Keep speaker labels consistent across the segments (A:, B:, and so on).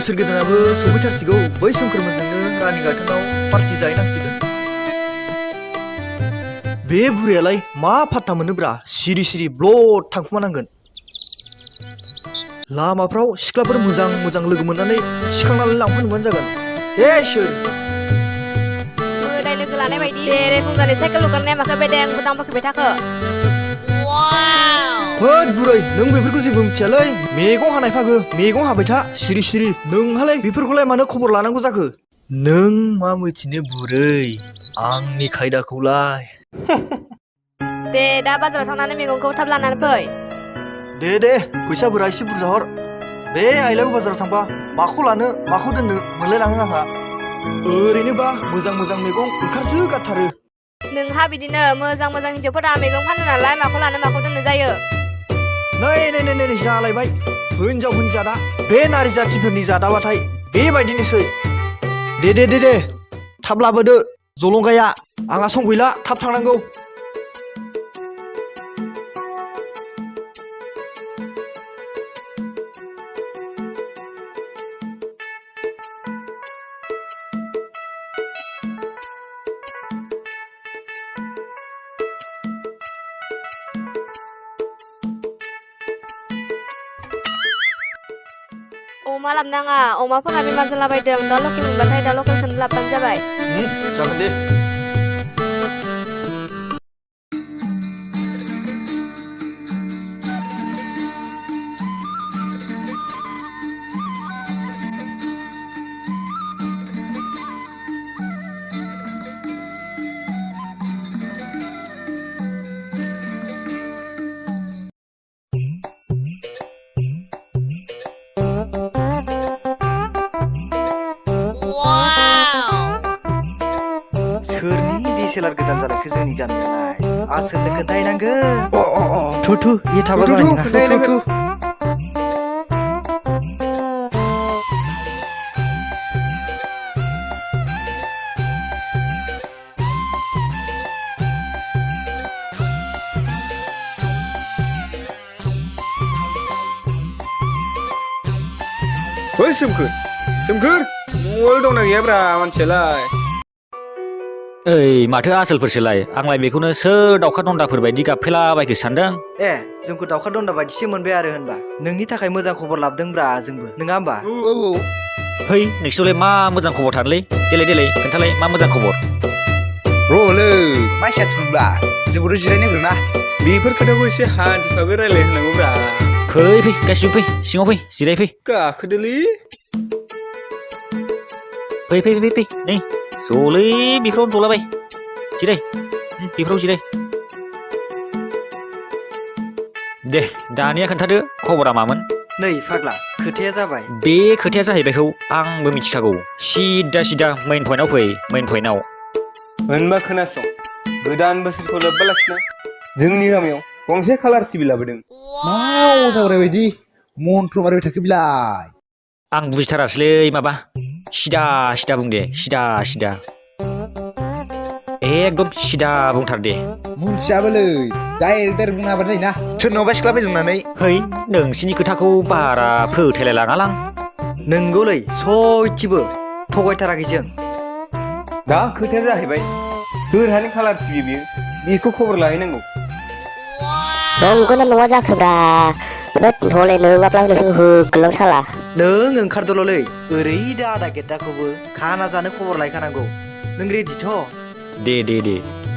A: बोसोर गोदानाबो सफैथारसिगौ बै सोमखोरमोनजोंनो रानि गाथोनाव पार्टि जाहैनांसिगोन। बे बुरैयालाय मा फात्ता मोनोब्रा सिरि सिरि ब्लड थांखुमानांगोन। लामाफ्राव सिख्लाफोर मोजां मोजां लोगो मोननानै सिखांनानै लांफानोबानो जागोन। हे इसोर
B: मोदाय लोगो लानाय बायदि बेरे फुंजानि साइकेल हगारनाया माखो बेदें बुदां बोखैबाय थाखो।
A: होद बुरै नों बेफोरखौ जेबो मिथियालै। मैगं हानाय फागो मैगं हाबाय था सिरि सिरि। नोंहालाय बेफोरखौलाय मानो खबर लानांगौ जाखो? नों मा मिथिनो बुरै आंनि खायदाखौलाय।
B: दे दा बाजाराव थांनानै मैगंखौ थाब लानानै फै।
A: दे फैसाफोरा एसे बुरजा हर। बे आइलाबो बाजाराव थांबा माखौ लानो माखौ दोननो मोनलायलाङो आंहा। ओरैनोबा मोजां मोजां मैगं ओंखारसो गारथारो।
B: नोंहा बिदिनो मोजां मोजां हिन्जावफोरा मैगं फानो नालाय माखौ लानो माखौ दोननो जायो।
A: नै जालायबाय हिनजावफोरनि जादा। बे नारि जाथिफोरनि जादाबाथाय बेबायदिनोसै। दे थाब लाबोदो जलंगाया। आंहा सम गैला थाब थांनांगौ।
B: अमा लाबनाङा अमाफोरा बेमार जालाबायदों। दा लकेल मोनबाथाय दा लकेलखौनो लाबबानो जाबाय।
A: जागोन दे। सोरनि DSLR गोदान जालायखो जोंनि गामियावलाय? आसोलनो खोन्थाहैनांगोन। थु ये थाबा जानाय नङा। थु।
C: ओइ सोमखोर न'आव दंना गैयाब्रा मानसियालाय?
D: ओइ माथो आसोलफोरसोलाय? आंलाय बेखौनो सोर दाउखा दन्दाफोर बायदि गाबफैलाबायखो सानदों।
A: ए जोंखौ दाउखा दन्दा बायदिसो मोनबाय आरो होनबा। नोंनि थाखाय मोजां खबर लाबोदोंब्रा जोंबो नङा होमबा?
C: औ।
D: फै नोंसोरलाय मा मोजां खबर थारलै? देलाय खोन्थालाय मा मोजां खबर?
C: र'लै मानसिया थुनब्ला जोंखौथ' जिरायनो होग्रोना। बेफोर खोथाखौ एसे हान्थिफागो रायलाय होनांगौब्रा।
D: फै गासिबो फै सिङाव फै जिरायफै।
C: गाखोदोलै।
D: फै नै जलै बेफोराव जलाबाय। जिराय बेफोराव जिराय। दे दानिया खोन्थादो खबरा मामोन?
A: नै फाग्ला खोथाया जाबाय।
D: बे खोथाया जाहैबायखौ आंबो मिथिखागौ। सिदा मेइन पइन्टआव फै मेइन पइन्टआव।
C: होनबा खोनासं, गोदान बोसोरखौ लोब्बा लाखिना जोंनि गामियाव गंसे कालार टिभि लाबोदों।
E: मा अजाग्राय बायदि मन्थ्र मारिबाय थाखो बिलाय?
D: आं बुजिथारासैलै माबा सिदा बुं दे सिदा एकदम सिदा बुंथार दे।
E: मोनथियाबोलै डाइरेक्ट बुंना हाबा जायोना।
A: सोरनावबा सिख्ला फैदोंनानै।
D: है नोंसिनि खोथाखौ बारा फोथायलाय लाङालां।
A: नोंगौलै सयथिबो थगायथाराखै जों।
C: दा खोथाया जाहैबाय सोरहानि कालार टिभि बियो बेखौ खबर लाहैनांगौ।
F: नंगौना नङा जाखोब्रा? हले नङाब्ला नोंसोर होगोलां साला।
A: नों ओंखारदोल'लै ओरै दा आदा गेद्दाखौबो खाना जानो खबर लायखानांगौ। नों रेडिथ'?
D: दे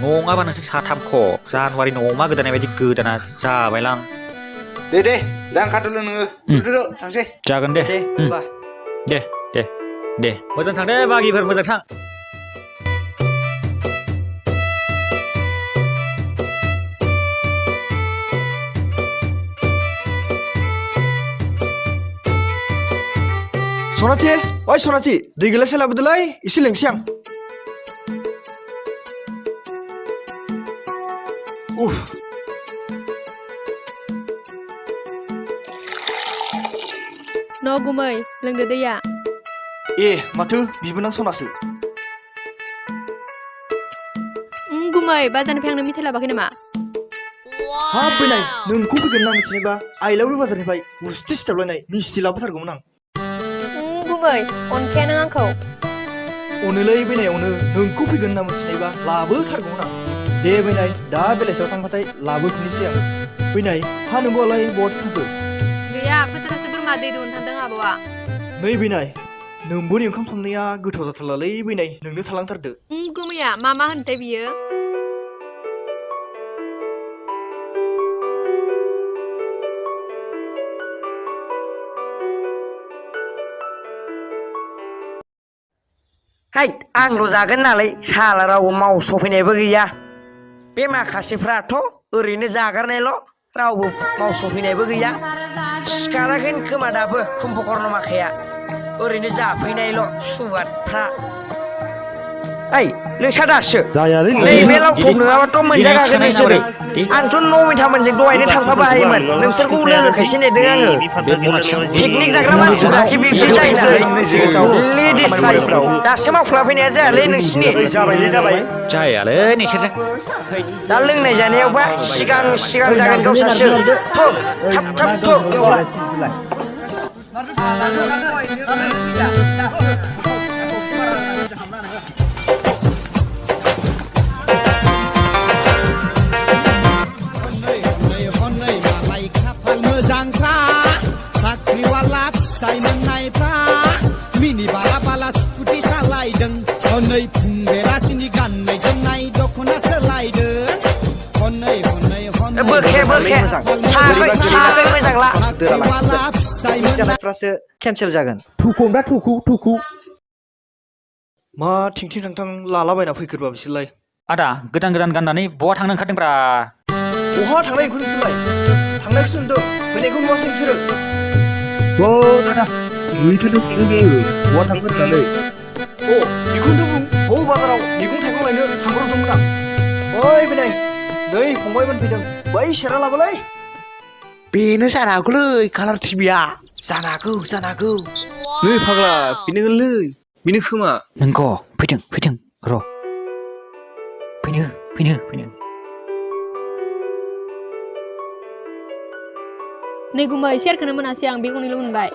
D: नङाबा नोंसोर साथामख' जानुवारिनि अमा गोदानाय बायदि गोदाना जाबायलां।
E: दे दा ओंखारदोल' नोङो। थांसै।
D: जागोन दे
A: होमबा।
D: दे मोजां थां दे बागिफोर मोजां थां।
A: सनाथि दै गिलाससे लाबोदोलाय एसे लोंसै आं।
B: न' गुमै लोंदो दैया।
A: ए माथो बिबोनां सनासो।
B: गुमै बाजारनिफ्राय आंनो मिथाइ लाबाखै नामा?
A: हाब फैनाय नोंखौ फैगोन ना मिथिनायबा आइलाबो बाजारनिफ्राय गुस्थि सिथाबलायनाय मिस्थि लाबोथारगौमोन आं।
B: गुमै अनखाया नों आंखौ
A: अनोलै बैनाय अनो नोंखौ फैगोन होनना मिथिनायबा लाबोथारगौमोन आं दे बैनाय दा बेलासियाव थांबाथाय लाबोफिननोसै आं बैनाय हा नोंबोलाय बहाथो थांखो
B: गैया फोथारावसो बोरमा दै दौनो थांदों आबौआ
A: नै बैनाय नोंबोनि ओंखाम संनाया गोथाव जाथारलालै बैनाय नोंनो थालांथारदो
B: गुमैया मा होनथाय बियो
G: हाय आंल' जागोन नालाय साला रावबो मावस'फैनायबो गैया बे माखासेफ्राथ' ओरैनो जागारनायल' रावबो मावस'फैनायबो गैया सिखाराखै खोमा दाबो कुम्भकर्ण माखाया ओरैनो जाफैनायल' सुवादफ्रा ओइ नोंसा दासो नैबे लावथब नङाबाथ' मोनजाखागोन नोंसोरो आंथ' नमितामोनजों दहायनो थांफाबो हायोमोन नोंसोरखौ लोगोखायसो नेदों आङो पिकनिक जाग्रा मानसिफ्रा बिब्दि जायो नालाय लेडिस साइजआव दासो मावफ्लाफैनाया जायालै नोंसिनि जाबाय
D: जायालै नोंसोरजों
G: दा लोंनाय जानायावबा सिगां जागोन गावसासो थाब
H: मोजांफ्रा साख्रिवाला फिसाय मोननायफ्रा मिनि बाला स्कुटि सालायदों हनै फुं बेलासिनि गाननाय जोमनाय दख'ना सोलायदों हनै
G: बोखे साहाखै मोजांला
H: साख्रिवाला फिसाय
A: जानायफ्रासो केन्सेल जागोन
E: थुखुमब्रा थुखु
A: मा थिं थांथां लालाबायना फैखोरबा बिसोरलाय
D: आदा गोदान गाननानै बहा थांनो ओंखारदोंब्रा
A: बहा थांनायखौ नोंसोरलाय थांनायखौसो नुदों फैनायखौ नुवासै नोंसोरो
C: दादा बेखौथ' सोंनो जोङो बहा थांगोन होननानै
A: बेखौनो बुं बाजाराव मैगं थाइगं लायनो थांब्रबदोंमोन आं ओइ फैनाय नै फंबायमोन फैदों बै सेरा लाबोलै
C: बेनो जानो हागौलै कालार टिभिया
A: जानो हागौ
C: नै फाग्ला बेनोलै बेनो खोमा
D: नोंगौ फैदों र' फैनो
B: नै गुमै सेरखौनो मोनासै आं बे गंनैल' मोनबाय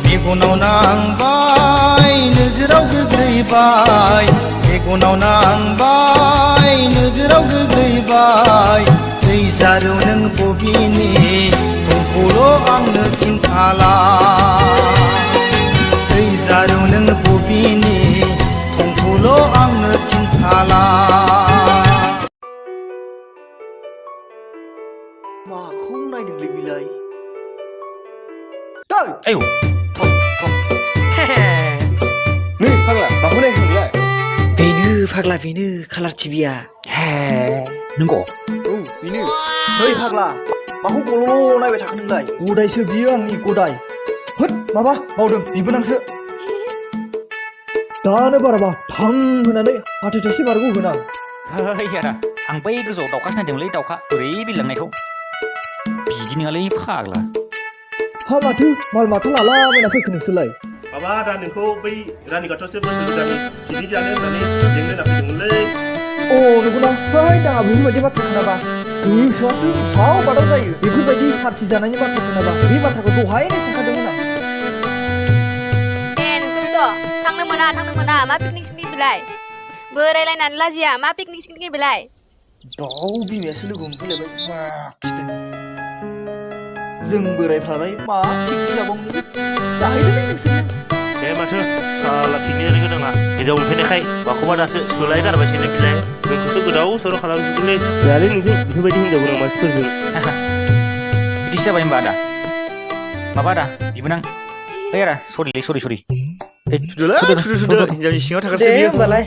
H: मेगनाव नांबाय नोजोराव गोग्लैबाय मेगनाव नांबाय नोजोराव गोग्लैबाय दै जारौ नों बबेनि दंखौल' आंनो खिन्थाला दै जारौ नों बबेनि दंखौल' आंनो खिन्थाला
A: माखौ नायदोंलै बिलाय
D: आयौ
C: नै फाग्ला माखौ नायखो नोंलाय
G: बेनो फाग्ला बेनो कालार टिभिया
D: नंगौ
A: बेनो नै फाग्ला माखौ गल' नायबाय थाखो नोंलाय गदायसो बियो आंनि गदाय होद माबा बावदों बिबो नांसो दानो बाराबा थां होनानै हाथायसे बारग'गोन आं
D: आदा आं बै गोजौआव दाउखासो नायदोंमोनलै दाउखा ओरै बिरलांनायखौ बिदि नङालै फाग्ला
A: हा माथो माल माथो लालाबायना फैखो नोंसोरलाय
I: माबा दा नोंखौ बै रानिगाथावसो बोसोर गोदाननि पिकनिक जानो होननानै लेंनो होनना फैदोंमोनलै
A: नंगौना है दाङा बेफोरबायदि बाथ्रा खोनाबा गोसोआसो साव बादाव जायो बेफोरबायदि पार्टि जानायनि बाथ्रा खोनाबा बे बाथ्राखौ दहायनो सोंखादोंमोन आं
B: नोंसोरथ' थांनो मोना मा पिकनिक बेलाय बोरायलायनानै लाजिया मा पिकनिक बेलाय
A: दाउ बिमायासो लोगो मोनफैलायबाय मा खिथो जों बोरायफ्रालाय मा पिकनिक जाबावनो जाहैदोंलै नोंसोरनो
I: दे माथो साला पिकनिक जानो गोनाङा हिनजाव मोनफैनायखाय माखौबा दासो सोलाय गारबाय थानाय बिलाय जोंखौसो गोदाव सोराव खालामजोबदोंलै जायालै नोंजों बेफोरबायदि हिनजाव गोनां मानसिफोरजों
D: बिदिसो जाबाय होनबा आदा माबा आदा बिबोनां ओइ आदा सरि
C: थुदो हिनजावनि सिङाव थागारसै
G: दे
C: बियो
G: होमबालाय